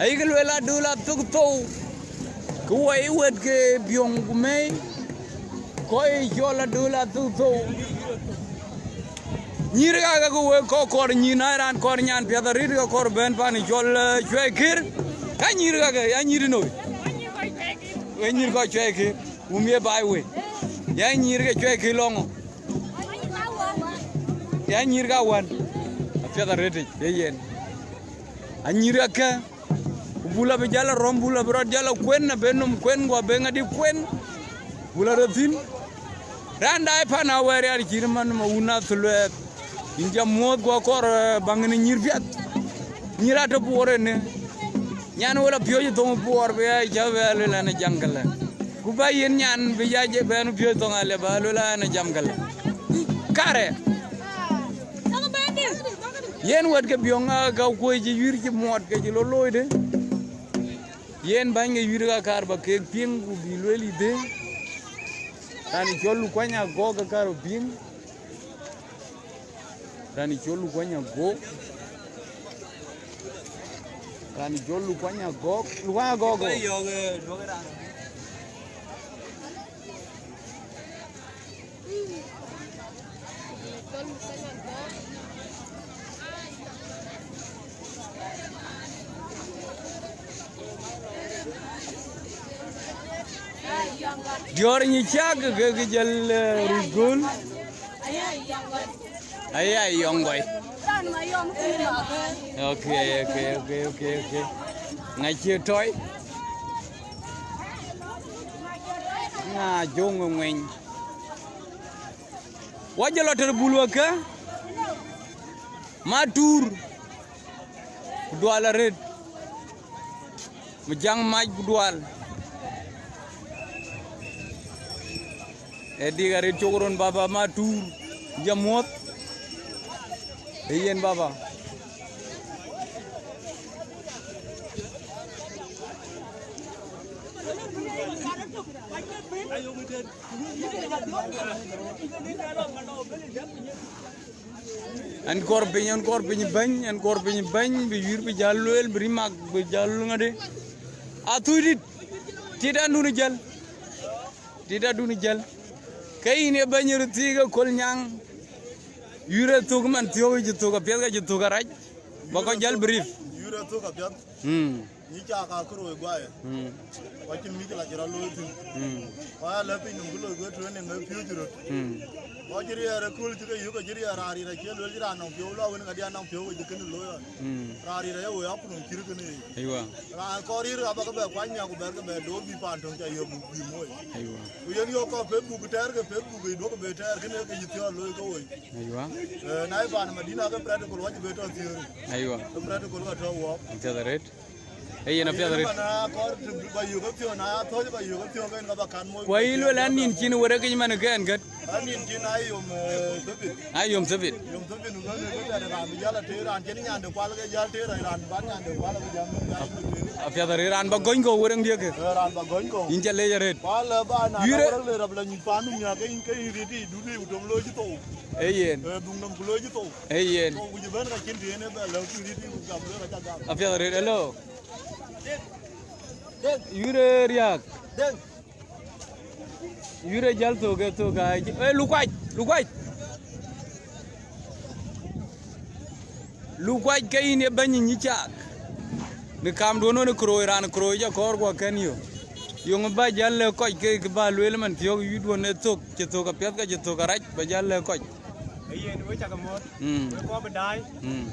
Ayï ke luel Adöl athök thou. Ke wɔ ye wet ke biöŋ ku mei. Kɔc cɔl Adöl athök thou. Nyïïr kakë ku wek kɔc kɔɔr nyïïr, na raan kɔɔr nyan piɛth arëët ke kɔɔr bɛ̈n pan cɔl, eh, Cuɛi Kër. Ka nyïïr kakë, ya nyïïr noi. Wek nyïïr kɔc Cuɛi Kër. Wum ye baai wei. Ya nyïïr ke Cuɛi Kër lɔŋ. Ya nyïïr ka wän. Apiɛth arëët yic, ye yen. Anyïïr akë. Ku buk la bï jäl a rɔ̈m, buk la bï rɔt jäl a kuen, abï nɔm kuen, ku abï ŋadï kuen. Buk la rɔt thïn. Raan daai pan awɛɛr yar cït man ma wun Athluɛɛth. Yïn ca muɔ̈ɔ̈th ku akɔɔr, eh, baŋ në nyïïr piɛth. Nyïïr atɔ̈ Bor ënë. Nyan wël apiööc ë thoŋ Bor bï ya cä bï ya luel an, ë jam këlë. Ku ba yen nyan bï ya jɛ bɛ̈n piööc thoŋ alë ba luel an, ë jam këlë. Karɛ. Yen wɛ̈t ke biɔŋ, aa, ka kuöc cï yuïr cï muɔɔt ke cï lolooi dë. Yen bäny ke yuïr ka kaar ba keek piŋ ku bï lueel yï dë. Raan cɔl Lukuany Agɔk ke kaar ba piŋ. Raan cɔl Lukuany Agɔk. Raan cɔl Lukuany Agɔk. Lukuany Agɔk. Diɔ̈ɔ̈r nyi cak ke ke jël, eh, rus göl. Aya yɔŋ gɔi. Okay, okay, okay, okay, okay. Ŋa cie tɔi? Ŋa joŋ ŋueny? Wa jɛ lɔ tɛr bul wä kë. Ma tuur. Ku dual arëët. Mi jaŋ mac ku dual. Ee dik arëët cok ron baba ma tuur. Jɛ muɔ̈th. Ee yen baba. Ɛn kɔɔr piny, ɛn kɔɔr piny bɛ̈ny, ɛn kɔɔr piny bɛ̈ny, bï yuïr bï jäl lueel, bï rimak bï jäl ŋadï. Athuc dït, tit adun jäl. Tit adun jäl. Ke yïn ye bɛ̈ny röt thiik ë köl nyaŋ. Yuïr ë thök man thiɔ̈k cï thök apiɛth ka cï thök arac. Ba kɔc jäl brief. Yuïr ë thök apiɛth. Mm. Nyi cak akëroi guayë. Mm. Kɔc cïn mïth la cï rɔt looi thïn. Mm. Kɔc alɛ̈ piny nɔm kë loi guëër training ë piööc röt. Mm. Kɔc cï riɛɛr ë kööl cï ke yök, ke cï riɛɛr raan rït acie luel cï raan nɔŋ piɔ̈u la wën kadian nɔŋ piɔ̈u ke cï kënë looi ɣɔn. Mm. Raan rït aye woi akut nɔm cït kënë yic. Aywa. Raan kɔɔr rït abä ke bɛ kuany nhiak ku bɛ̈r ke bɛ door bï paan töŋ ca yök bï moi. Aywa. Ku yen yök kɔc Facebook tɛɛr ke Facebook yic duɔ̈k ke bï tɛɛr kënë ke yï thiɔ̈ɔ̈r looi ke woi. Aywa. Eh, na ye paan Madina ke practical wacï bï tɔ theory. Aywa. Ke practical ka tɔ wɔɔk. Apiɛth arëët. Ee yen apiɛth arëët. Mana kɔɔr të ba yök apiɔ̈u, na ya thɔ̈c ba yök apiɔ̈u, ke en ka ba kan moc. Ku ayï luel an nïn cïn wërë kec man ke ɛn gät. An nïn cïn a yom, eh, thebit. A yom thebit. Yom thebit, ku ka ke ke raan bï jäl ater, raan cïn nyande kual ke jäl ter, raan ban nyande kual ke jäl. Apiɛth arëët, raan ba gɔny kɔ̈u wërëŋ diëkë. Eh, raan ba gɔny kɔ̈u. Yïn ca lec arëët. Kual ba na wërëŋ le rap la nyuc paan num nya ke yïn ke yïn riti, duni ku tom looi cï thou. Ee yen. Eh, dhuŋ nɔm ku looi cï thou. Ee yen. Thou ku cï bɛ̈n ka cïn të yen ë bɛ lɛ̈u ku riti ku gam looi ka ca gam. Apiɛth arëët, hello. Dek. Dek. Yïn ë riääk. Dek. Yïn ë jäl thok, ë thok, aa, ë Lukuac, Lukuac. Lukuac ke yïn ye bɛ̈ny nyi cak. Në kamduön wën ë Koroi, raan Koroi jɔ kɔɔr guɔ kɛ̈n yök. Yöŋ ba jäl lɛ̈k kɔc ke, ke ba lueel man thiɔ̈k yï duön ë thök, cï thök apiɛth ka cï thök arac, ba jäl lɛ̈k kɔc. Ee yen, we cak mɔ̈ɔ̈th, mm, we kɔɔr bï daai. Mm.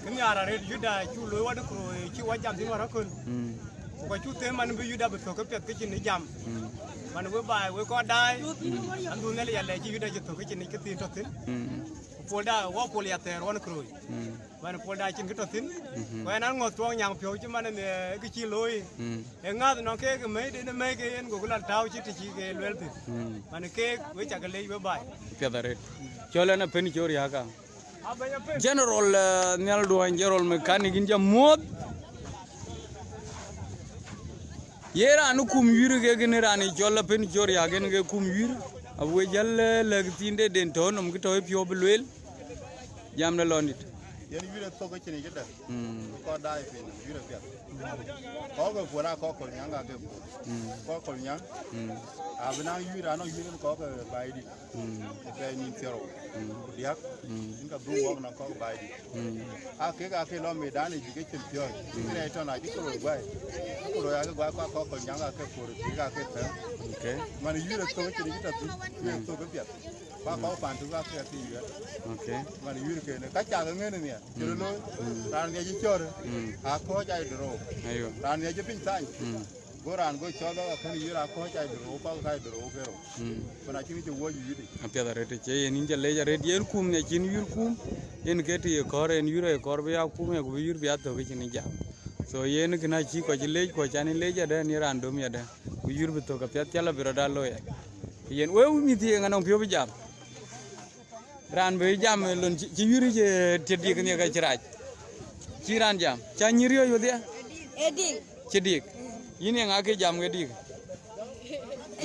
Kë nhiaar arëët Yuda cuk looi wä de Koroi, cï wä jam thïn wär aköl. Mm. Ku ka cuk them man bï Yuda bï thök ke piɛth ke cïn ë jam. Mm. Man we baai, we kɔɔr daai. Mm. An dhun Nhialic alɛɛc cï Yuda cï thök ke cïn ë këthiin tɔ thïn. Mm. Ku pol da, wä pol ya thɛɛr ɣɔn Koroi. Mm. Man pol da cïn kë tɔ thïn. Mhm. Ku ɛn an ŋɔ̈th tuɔɔk nyaŋ piɔ̈u cï man ë kë cï looi. Mm. Ee ŋäth nɔŋ keek ë mɛ̈i den ë mɛ̈i ke yen gokï lɔ tääu cït të cï ke lueel thïn. Mm. Man keek we cak lec we baai. Piɛth arëët. Cɔl ɛn apɛn cöör yäkä. General, eh, Nhial Duɔny, General Mechanic, yïn ca muɔ̈ɔ̈th. Ye raan ë kum yuïr ke kënë raan ë cɔl apɛn cöör yäk en ke kum yuïr. Awe jäl, eh, lɛ̈k thiin de den tɔ̈ nɔm kë tɔ̈ ë piɔ̈u bï lueel. Jam de lɔndït. Yen yïr ë thok ë cïn yï dë. Mm. Kɔc daai piny, yïr ë piɛth. Kɔc ke puɔl aa kɔc Kolnyaŋ ka ke puɔl. Mm. Kɔc Kolnyaŋ. Mm. Abï naŋ yïr, anɔŋ yïr ën kɔc ke Baidït. Mm. Ë pɛɛi nïn thiärou. Mm. Ku diäk. Mm. Yïn ka dhuk wɔk nɔŋ kɔc Baidït. Mm. Aa kek aa ke lɔ medan ë jïk ë cin piɔ̈ɔ̈c. Mm. Kërɛɛc tɔn acï ke röt guai. Ku röt aa ke guai, kɔc kɔc Kolnyaŋ ka ke puɔl, kek aa ke thɛ̈m. Okay. Man yïr ë thok ë cïn yï tɔ̈ thïn, yïr ë thok ë piɛth. Ba kɔc pan tök aa ke thïn yï. Okay. Man yïr kënë, ka cak ŋën nhial. Cï röt looi, raan ŋiɛc ë cɔ̈ɔ̈r, akɔ̈ɔ̈c aa dërou. Aywa. Raan ŋiɛc ë piny thany, go raan go cɔl bä ka kën yïr akɔ̈ɔ̈c aa dërou, kɔ̈k aa dërou ke rou. Kun acïn cï wuɔ̈c yï yic. Apiɛth arëët, ë cie yen yïn ca lec arëët, yen kum nya cïn yïr kum, yen ke të ye kɔ̈ɔ̈r, yen yïr ë kɔ̈ɔ̈r bï ya kum, ë ku bï yïr bï ya thök cïn jam. So yen kënë acï kɔc cï lec, kɔc can yï lec adë, ni raan dom yadë, ku yïr bï thök apiɛth, cä lɔ bï rɔt aa looi. Yen wek mïth ye ŋa nɔŋ piɔ̈u bï jam? Raan bï jam lon cï, cï yïr cï tiët dik nhiëk acï rac. Cï raan jam. Cä nyïr riɔ̈c wedhie? Ee dik. Cï dik. Yïn ye ŋa ke jam ke dik?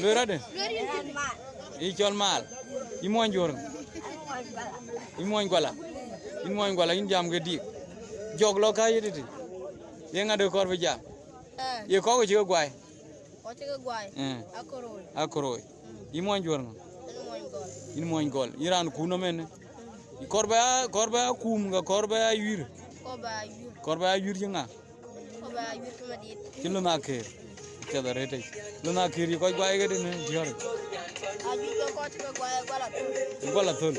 Lueel rɔt ë? Lueel yïn cï dik. Yï cɔl mal. Yï muɔny juɔ̈r. Yï muɔny guala. Yïn muɔny guala, yïn jam ke dik. Jɔk lɔ ka yï tëtï. Ye ŋa de kɔɔr bï jam? Ee. Ye kɔ̈k cï ke guai. Kɔc cï ke guai. Eh. Akoroi. Akoroi. Mm. Yï muɔny juɔ̈r ŋö? Yïn muɔny gɔl. Yïn muɔny gɔl. Yïn raan kun nɔm ënë. Mm. Kɔɔr bä, kɔɔr bä kum, ka kɔɔr bä yïr. Kɔɔr bä yïr. Kɔɔr bä yïr cï ŋa? Kɔɔr bä yïr cï madït. Cï lon akër. Piɛth arëët ëc. Lon akër yï kɔc guai këdï në diɔ̈ɔ̈r. Ayï ke kɔc cï ke guai gual athöl. Gual athöl.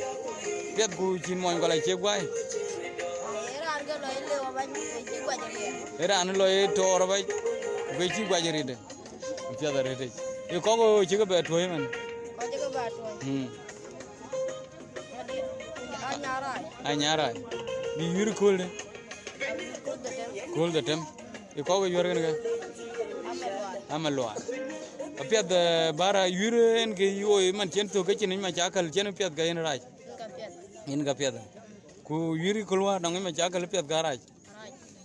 Piɛth ku cïn muɔny gual acie guai. Ee raan ke lɔ ye lëu abany, ke cï guac ariɛt. Ee raan lɔ ye tɔɔr abany, ke cï guac ariɛt. Piɛth arëët ëc. Ë kɔ̈k cï ke bɛ tuɔ̈i man. Kɔc cï ke bɛ tuɔ̈i. Hmm. Adi, anyarai. Anyarai. Bï yïr kööl de. Kööl dhetem. Kööl dhetem. Ë kɔ̈k yuɛ̈r kën ke? Amalual. Amalual. Apiɛth, eh, bära yïr en ke yoi man cien thök ke cïn macakal cien piɛth ke yen rac. Yen ka piɛth. Yen ka piɛth. Ku yïr kööl wä nɔŋ macakal piɛth ka rac.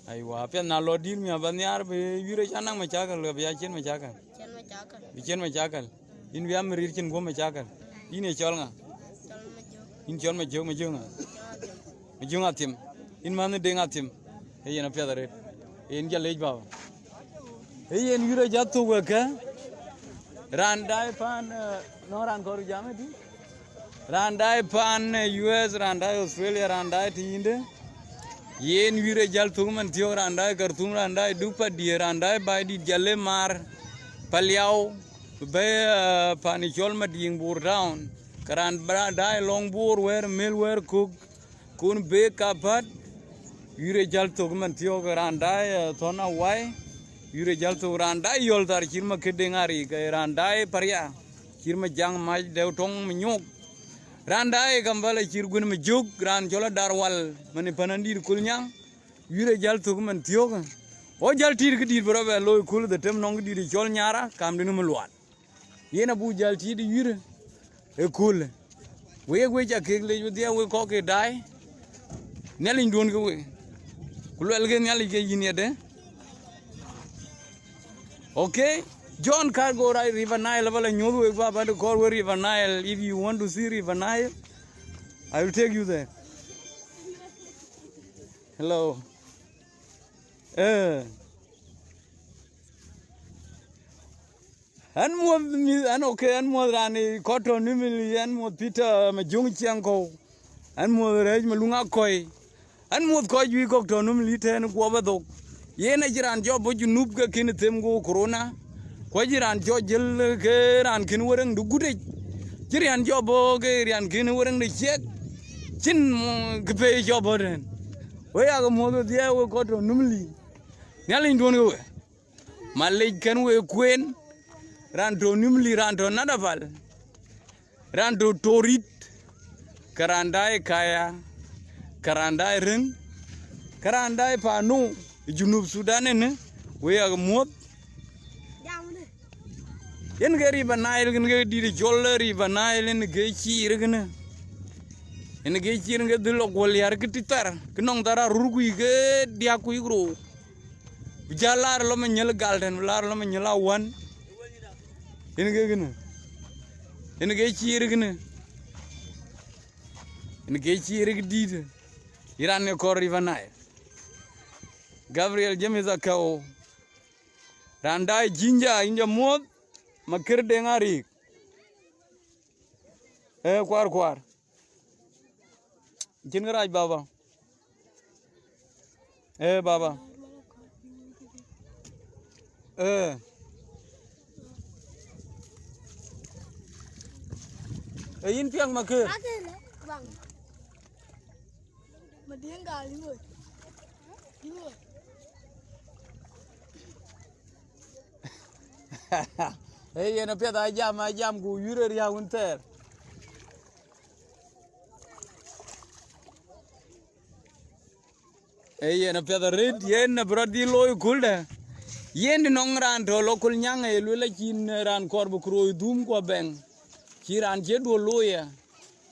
Aiwa, apiɛth na lɔ dïïr miäk bä nhiaar bï yïr ë cä naŋ macakal, ke bï ya cien macakal. Cien macakal. Bï cien macakal. Yïn bï ya mïrïr cïn guöm macakal. Yïn ye cɔl ŋa? Cɔl Majök. Yïn cɔl Majök, Majök ŋa? Majök Athiëm. Majök Athiëm. Yïn mänh Deŋ Athiëm. Ee yen apiɛth arëët. Ee yen jɔ lec baba. Ee yen yïr ë jɔ thuk wekë. Raan daai paan, eh, nɔŋ raan kɔɔr jam ëtï. Raan daai paan, eh, U S, raan daai Australia, raan daai tïïnde. Yen yïr ë jäl thuk man thiɔ̈k, raan daai Khartoum, raan daai Duk Padië, raan daai Baidït, Jalle Maar, Paliau, bï bɛ̈i, eh, pan cɔl Madiŋ Bor Town, ke raan bä daai lɔŋ Bor wɛ̈ɛ̈r, mël wɛ̈ɛ̈r kök, kun bek kapäät, yïr ë jäl thök man thiɔ̈k, raan daai, eh, Thɔn Awai, yïr ë jäl thök, raan daai yɔl thar cït ma këdeŋ arik, eh, raan daai Paria, cït ma jaŋ mac dɛ̈u tɔŋ ma nyuɔ̈k. Raan daai Kampala cït guën ma jök, raan cɔl Adar Wal, man ë pänandït Kolnyaŋ, yïr ë jäl thök man thiɔ̈k. Ɣo jäl tït këdït bï rɔt bɛ looi kööl dhetem nɔŋ këdït cɔl Nyara, kamdï në Malual. Yen abuk jäl tït yïr ë kööl. Wek, wek ca kek lec wedhie, wek kɔ̈k ke daai. Nhialic duɔ̈n ke wek. Ku luɛlkë Nhialic ke yïn yedë. Okay? John Cargo right River Nile, abä la nyuɔ̈th wek bä, bä de kɔɔr wek River Nile. If you want to see River Nile, I will take you there. Hello. Eh. An muɔ̈th mïth, an, okay, an muɔ̈th raan ë kɔc tɔ̈ Nimili, an muɔ̈th Peter Majöŋ Ciɛŋkɔ̈u, an muɔ̈th Rɛ̈ɛ̈c Maluŋ Akɔ̈i, an muɔ̈th kɔc juëc kɔ̈k tɔ̈ Nimili tɛ̈ɛ̈n guɔ̈p ë dhok. Yen acï raan cɔl bɔ̈ Junub ke kën them go corona, ku acï raan cɔl jiël ke raan kën wërëŋ de gutic, cï rian cɔl bɔ̈ ke rian kën wërëŋ de ciɛk, cïn, mm, kë pei cɔl bɔ̈ tɛ̈ɛ̈n. Wek yak muɔ̈th wedhie wek kɔc tɔ̈ Nimili, Nhialic duɔ̈n ke we. Malec kën wek kueen, raan tɔ̈ Nimili, raan tɔ̈ Nadapal, raan tɔ̈ Torit, ke raan daai Kaya, ke raan daai Rëŋ, ke raan daai Pano, Junub Thudan ënë, wek yak muɔ̈th. Yen ke River Nile, yen ke dït cɔl River Nile, yen ke ciir kënë. Yen ke ciir, yen ke dhil lɔ guɔl yär kë tï thar, kë nɔŋ thar arur kuc ke diäk kuc rou. Bï jäl laar lɔ Manyel gal tɛ̈n, bï laar lɔ Manyel awän. Yen ke kënë. Yen ke ciir kënë. Yen ke ciir këdït. Yïn raan ë kɔɔr River Nile. Gabriel James Akau. Raan daai Jinja, yïn jɔ muɔ̈th, Makër Deŋ Arik. Ee, kuar, kuar. Cïn kërac, baba. Ee, baba. Ee. Ee, yïn piɛŋ Makër. Ee, yen apiɛth, a jam, a jam, ku yïr ë riääk wën thɛɛr. Ee, yen apiɛth arëët, yen abï rɔt dhil looi kulde. Yen dï nɔŋ raan tɔ̈ lɔ Kolnyaŋ, ee lueel acïn raan kɔɔr bï kurooi dhum ku abɛ̈ŋ. Cï raan cie duö looi ë.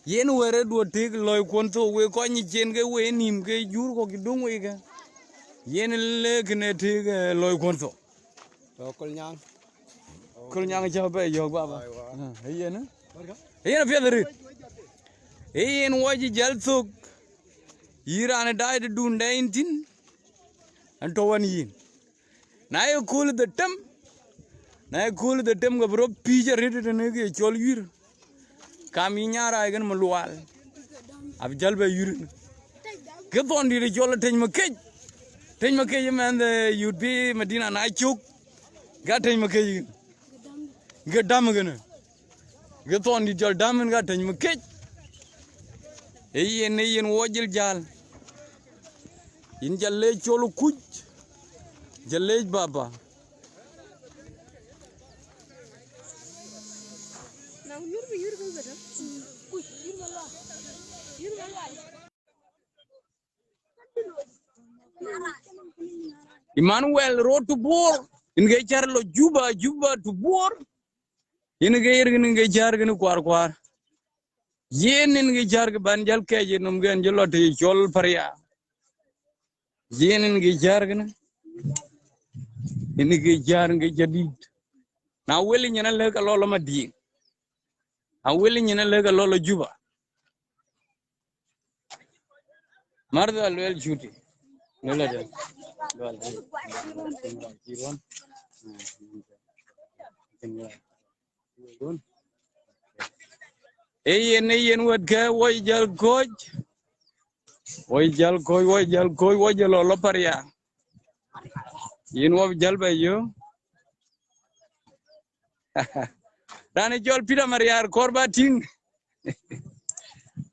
Yen wërë duö tëëk lɔi kuɔn thok, wek kɔc nyic cen ke wek nïïm ke jur kɔ̈k cï döŋ wek ke. Yen lëk kënë tëëk, ee, lɔi kuɔn thok. Tɔ̈ Kolnyaŋ. Kolnyaŋ cä bɛ yɔ̈ɔ̈k, baba. Aiwa. Ah, ee yen, ee? Ee yen apiɛth arëët. Ee yen wɔ cï jäl thök. Yïn raan ë daai të dun dɛ yïn thïn. Ɛn tɔ̈ wän yïn. Na ye kööl dhetem, na ye kööl dhetem ke bï rɔt pïïc arëët tënë ke cɔl yïr. Kam yï nyaar raai kën Malual. Abï jäl bɛ yïr. Ke thɔn dït cɔl Teny Makec. Teny Makec ëmɛn, ee, yut bï Madina na cök. Ka Teny Makec kën. Ke däm kënë. Ke thɔn dït cɔl däm ën ka Teny Makec. Ee yen, ee yen wɔ jël jäl. Yïn ca leec cɔl kuc. Ca leec baba. Emmanuel, road to Bor. Yïn ke cär lɔ Juba, Juba to Bor. Yïn ke yer kën ke cär kën kuar kuar. Yen yïn ke cär kë ban jäl kɛc yï nɔm kën jël lɔ të cɔl Paria. Yen yïn ke cär kënë. Yïn ke cär ke jadït. Na wël nyin alëk alɔ lɔ Madiŋ. Na wël nyin alëk alɔ lɔ Juba. Martha, luel cuti. Luel ade. Luel ade. Ee yen, ee yen wɛ̈t kë, wɔ jäl kɔ̈ɔ̈c. Wɔ jäl kɔ̈ɔ̈c, wɔ jäl kɔ̈ɔ̈c, wɔ jäl lɔ lɔ Paria. Yen wɔ jäl bɛ yök. Raan ë cɔl Peter Mariar kɔɔr ba tïŋ.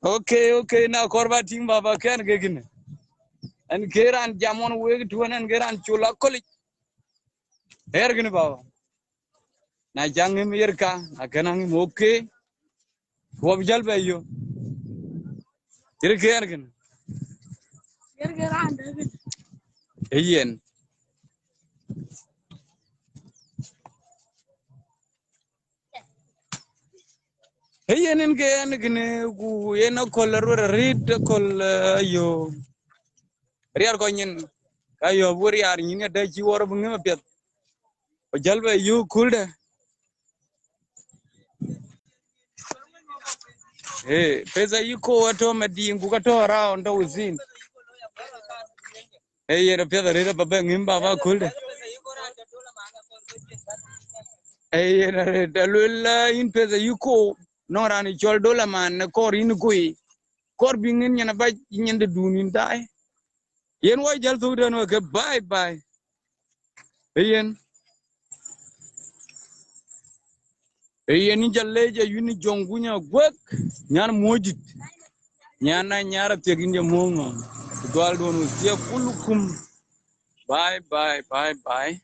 Okay, okay, na kɔɔr ba tïŋ baba kɛn ke kënë. Ɛn ke raan jam ɣɔn wek tuɔn ɛn ke raan col akolic. Ɣɛr kënë baba. Na ca ŋim yer ka, na kën aŋim, okay. Wɔ bï jäl bɛ yök. Yer ke ɣɛr kënë. Yer ke raan dë kënë. Ee yen. Ee yen, yen ke yen kënë, ku yen aköl aruet arëët, aköl, eh, ayo. Riɛr kɔc nyin, ka yɔ̈ɔ̈p wë riɛr nyin ade cï wɔ rɔt bï ŋëm apiɛth. Ku jäl bɛ yök kulde. Eh, pesa yï ko atɔ̈ Madiŋ, ku ka tɔ̈ around, tɔ̈ within. Ee yen apiɛth arëët, ba bɛ ŋim baba kulde. Ee yen arëët, aluel, eh, yïn pesa yï ko, nɔŋ raan cɔl Dola man, në kɔɔr yïn kui. Kɔɔr bï ŋin nyin abac, nyin de dun yïn daai. Yen wɔ jäl thuk den wɔ ke bye bye. Ee yen. Ee yen, yïn ca leec, a yïn Jɔŋ Guny Aguek, nyan muɔ̈cdït. Nyan na nyar athiek yïn jɔ muɔ̈ŋ ŋɔ̈ŋ. Ku dhual duɔ̈n wɔ thiek kulukum. Bye bye, bye bye.